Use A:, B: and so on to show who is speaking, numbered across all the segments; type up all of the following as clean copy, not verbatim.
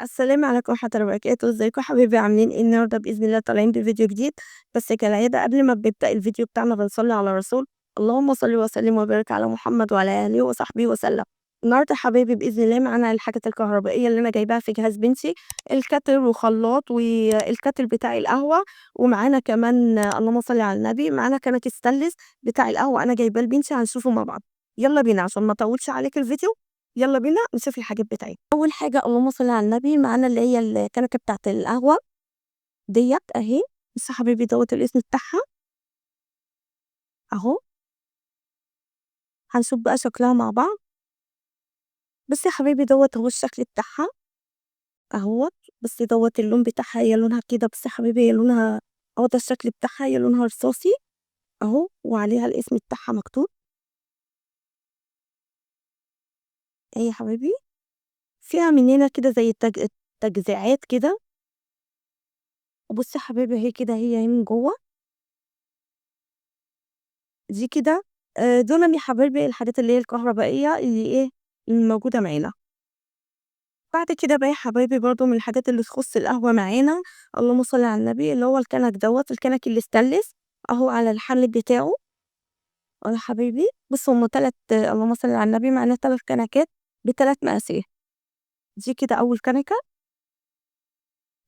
A: السلام عليكم ورحمة الله وبركاته. ازيكم يا حبايبي، عاملين ايه النهارده؟ باذن الله طالعين بفيديو جديد. بس كالعادة قبل ما بنبدا الفيديو بتاعنا بنصلي على الرسول، اللهم صل وسلم وبارك على محمد وعلى اله وصحبه وسلم. النهارده يا حبايبي باذن الله معانا الحاجات الكهربائية اللي انا جايباها في جهاز بنتي، ال kettle وخلاط وال kettle بتاع القهوة، ومعانا كمان اللهم صل على النبي معانا كنكه ستانلس بتاع القهوة انا جايباه لبنتي، هنشوفه مع بعض. يلا بينا عشان ما اطولش عليك الفيديو، يلا بينا نشوف الحاجات بتاعتنا. اول حاجة اللهم صل على النبي معانا اللي هي الكنكه بتاعت القهوة ديت اهي. بصوا يا حبايبي دوت الاسم بتاعها اهو، هنشوف بقى شكلها مع بعض. بصي يا حبايبي دوت اهو الشكل بتاعها اهوت، بصي دوت اللون بتاعها، هي لونها كده. بصي يا حبايبي هي لونها اهو، ده الشكل بتاعها، هي لونها رصاصي اهو، وعليها الاسم بتاعها مكتوب اهي يا حبايبي. فيها من هنا كده زي تجزيعات كده. وبصي يا حبايبي اهي كده، هي من جوه دي كده. دول يا حبايبي الحاجات اللي هي الكهربائية اللي ايه الموجودة معانا. بعد كده بقى يا حبايبي برضو من الحاجات اللي تخص القهوة معانا اللهم صل على النبي اللي هو الكنك دوت، الكنك الستانلس اهو على الحل بتاعه اهو يا حبايبي. بصوا هما تلات، اللهم صل على النبي معانا 3 كنكات بتلات مقاسات. دي كده اول كنكه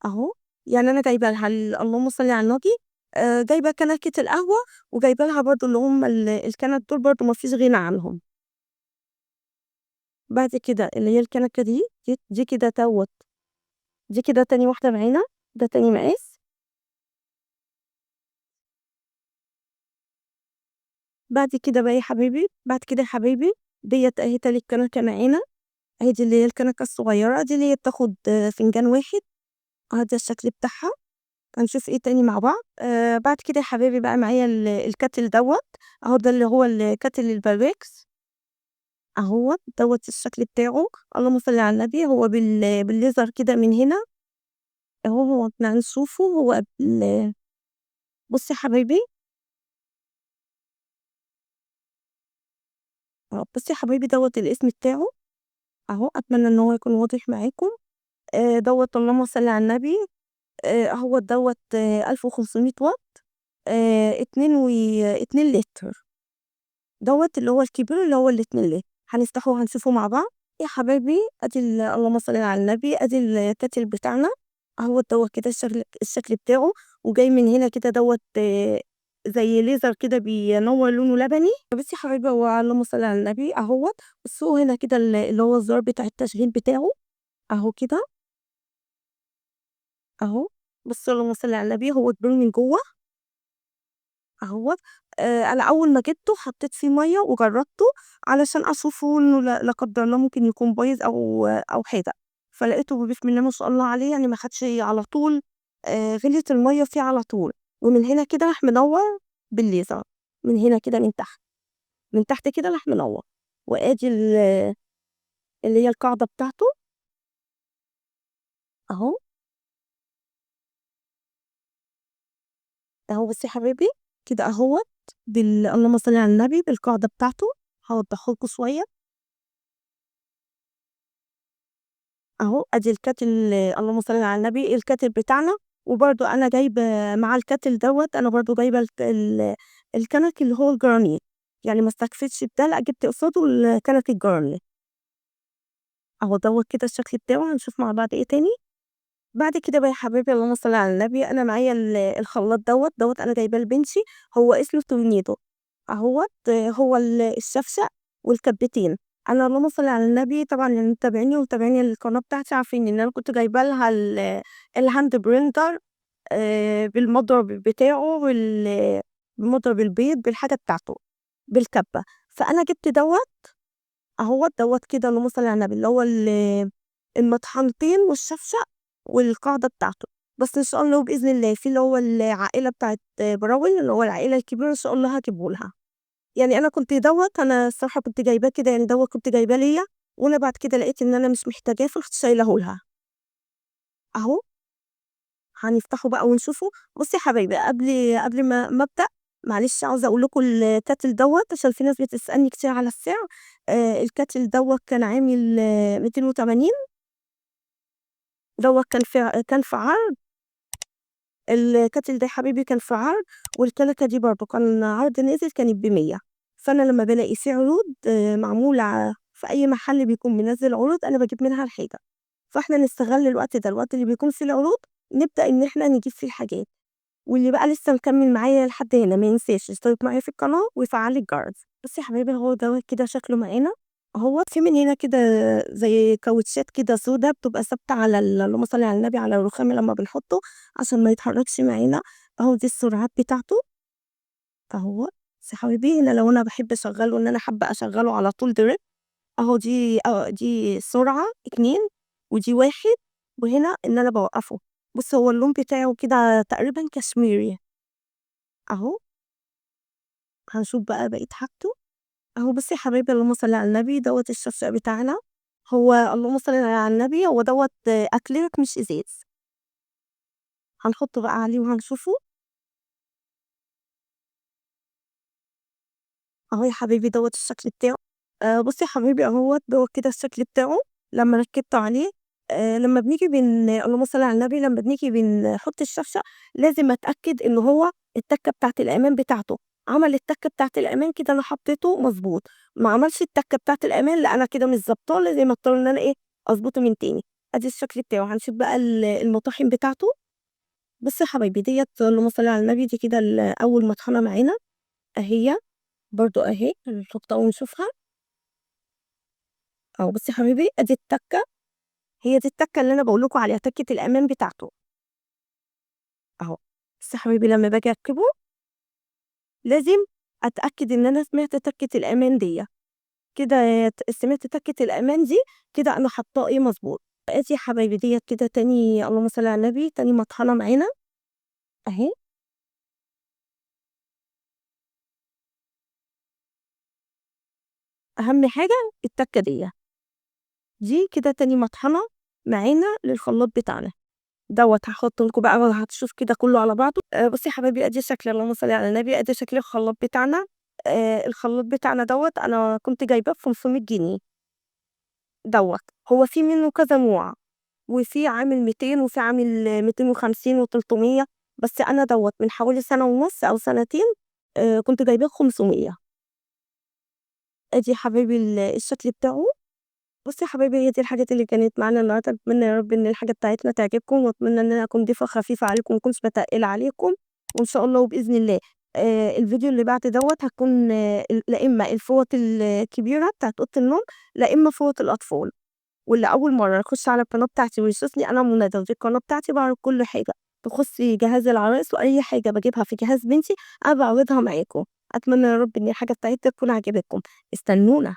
A: اهو، يعني انا جايبه لها اللهم صل على النبي، جايبه كنكه القهوة وجايبه لها برضو اللي هم الكنك دول برضو ما فيش غنى عنهم. بعد كده اللي هي الكنكه دي كده دوت، دي كده تاني واحدة معانا، ده تاني مقاس. بعد كده بقى يا حبايبي، بعد كده يا حبايبي ديت اهي تالت كنكه معانا اهي، دي اللي هي الكنكه الصغيرة دي اللي هي بتاخد فنجان واحد اهو، ده الشكل بتاعها. هنشوف ايه تاني مع بعض. بعد كده يا حبايبي بقى معايا ال kettle دوت اهو، ده اللي هو ال kettle البايركس اهو دوت الشكل بتاعه اللهم صل على النبي. هو بالليزر كده من هنا اهو، هو احنا هنشوفه هو بصي يا حبايبي اهو، بصي يا حبايبي دوت الاسم بتاعه اهو، اتمنى ان هو يكون واضح معاكم. دوت اللهم صل على النبي، اهو دوت، 1500 واط، اتنين و اتنين لتر دوت اللي هو الكبير اللي هو الاتنين لتر. هنفتحه وهنشوفه مع بعض يا حبايبي. ادي اللهم صل على النبي ادي ال kettle بتاعنا اهو دوت كده الشكل بتاعه، وجاي من هنا كده دوت، زي ليزر كده بينور لونه لبني. بصي يا حبايبي هو اللهم صل على النبي اهوت. بصوا هنا كده اللي هو الزرار بتاع التشغيل بتاعه اهو كده اهو. بصوا اللهم صل على النبي هو كبير من جوه اهوت. انا اول ما جبته حطيت فيه مية وجربته علشان اشوفه انه لا قدر الله ممكن يكون بايظ او حاجة، فلقيته بسم الله ما شاء الله عليه، ما خدش على طول، غليت المية فيه على طول. ومن هنا كده راح منور بالليزر من هنا كده، من تحت، من تحت كده راح منور. وادي اللي هي القاعدة بتاعته اهو اهو. بصي يا حبايبي كده اهوت اللهم صل على النبي بالقاعدة بتاعته. هوضحه لكم شوية اهو. ادي ال kettle اللهم صل على النبي ال kettle بتاعنا. وبرده انا جايبه مع ال kettle دوت، انا برده جايبه الكنك اللي هو الجرانيت، يعني ما استكفيتش بده، لا جبت قصاده الكنك الجرانيت اهو دوت كده الشكل بتاعه. هنشوف مع بعض ايه تاني. بعد كده بقى يا حبايبي اللهم صل على النبي انا معايا الخلاط دوت، دوت انا جايباه لبنتي، هو اسمه تورنيدو اهوت، هو الشفشق والكبتين. انا اللهم صل على النبي طبعا اللي متابعيني ومتابعين القناة بتاعتي عارفين ان انا كنت جايبه لها ال hand blender، بالمضرب بتاعه، بمضرب البيض بالحاجة بتاعته بالكبه. فانا جبت دوت اهوت دوت كده اللهم صل على النبي اللي هو المطحنتين والشفشق والقاعدة بتاعته. بس إن شاء الله وبإذن الله في اللي هو العائلة بتاعت براون اللي هو العائلة الكبيرة إن شاء الله هجيبه لها. يعني أنا كنت دوت، أنا الصراحة كنت جايباه كده، يعني دوت كنت جايباه ليا، وأنا بعد كده لقيت إن أنا مش محتاجاه فرحت شايلاه لها أهو. هنفتحه بقى ونشوفه. بصي يا حبايبي قبل ما أبدأ معلش عاوزة أقول لكم ال kettle دوت عشان في ناس بتسألني كتير على السعر. ال kettle دوت كان عامل 280 دوّة كان في عرض. ال kettle ده يا حبيبي كان في عرض، والكنكة دي برضه كان عرض نازل كانت ب100. فأنا لمّا بالاقي في عروض معمولة في أي محل بيكون منزّل عروض أنا باجيب منها الحاجة. فإحنا نستغل الوقت ده، الوقت اللي بيكون فيه العروض نبدأ إن إحنا نجيب فيه الحاجات. واللي بقى لسه مكمّل معايا لحد هنا ما ينساش يشترك معايا في القناة ويفعّل الجرس. بُصّي يا حبايبي هو دوّة كده شكله معانا أهوّة، في من هنا كده زي كاوتشات كده سودا بتبقى ثابتة على اللهم صل على النبي على الرخام لمّا بنحطه عشان ما يتحركش معانا. أهو دي السرعات بتاعته أهوّة. بُصّي يا حبايبي هنا لو أنا باحب أشغّله إن أنا حابة أشغّله على طول direct أهو دي سرعة 2 ودي 1، وهنا إن أنا باوقّفه. بُصّي هو اللون بتاعه كده تقريبًا كشميري أهو. هنشوف بقى بقية حاجته أهو. بُصّي يا حبايبي اللهم صل على النبي دوّة الشفشق بتاعنا، هو اللهم صل على النبي هو دوّة أكريليك مش إزاز. هنحطه بقى عليه وهنشوفه. أهو يا حبايبي دوّة الشكل بتاعه. بُصّي يا حبايبي أهوّة دوّة كده الشكل بتاعه لمّا ركّبته عليه. لمّا بنيجي اللهم صل على النبي لمّا بنيجي بنحط الشفشق لازم أتأكد إن هو التكة بتاعة الأمان بتاعته عمل التكة بتاعة الأمان كده أنا حطيته مضبوط، ما عملش التكة بتاعة الأمان لأ أنا كده مش ضابطاه، لازم أضطر إن أنا إيه أضبطه من تاني. أدي الشكل بتاعه. هنشوف بقى المطاحن بتاعته. بُصّي يا حبايبي ديّة اللهم صل على النبي دي كده أول مطحنة معانا أهي، برضه أهي هنحطها ونشوفها أهو. بُصّي يا حبايبي أدي التكة، هي دي التكة اللي أنا باقول لكم عليها تكة الأمان بتاعته أهو. بُصّي يا حبايبي لمّا باجي أركبه لازم أتأكد إن أنا سمعت تكة الأمان ديّة كده، سمعت تكة الأمان دي كده أنا حاطاه إيه مضبوط. أدي يا حبايبي ديّة كده تاني اللهم صل على النبي تاني مطحنة معانا أهي. أهم حاجة التكة ديّة، دي كده تاني مطحنة معانا للخلاط بتاعنا دوّة. هاحط لكم بقى وهتشوف كده كله على بعضه. بُصّي يا حبايبي أدي شكل اللهم صل على النبي أدي شكل الخلاط بتاعنا. الخلاط بتاعنا دوّة أنا كنت جايباه ب500 جنيه دوّة. هو في منه كذا نوع، وفي عامل 200 وفي عامل 250 و300، بس أنا دوّة من حوالي سنة ونص أو سنتين، كنت جايباه ب500. أدي يا حبايبي الشكل بتاعه. بُصّي يا حبايبي هي دي الحاجات اللي كانت معانا النهارده. أتمنى يا رب إن الحاجة بتاعتنا تعجبكم، وأتمنى إن أنا أكون ضيفة خفيفة عليكم وما أكونش باتقِّل عليكم، وإن شاء الله وبإذن الله، الفيديو اللي بعد دوّة هتكون، لا إما الفوط الكبيرة بتاعة أوضة النوم، لا إما فوط الأطفال. واللي أول مرة يخش على القناة بتاعتي ويشوفني أنا أم ندى، ودي القناة بتاعتي بعرض كل حاجة تخص جهاز العرايس، وأي حاجة باجيبها في جهاز بنتي أنا باعرضها معاكم. أتمنى يا رب إن الحاجة بتاعتنا تكون عجبتكم. استنونا.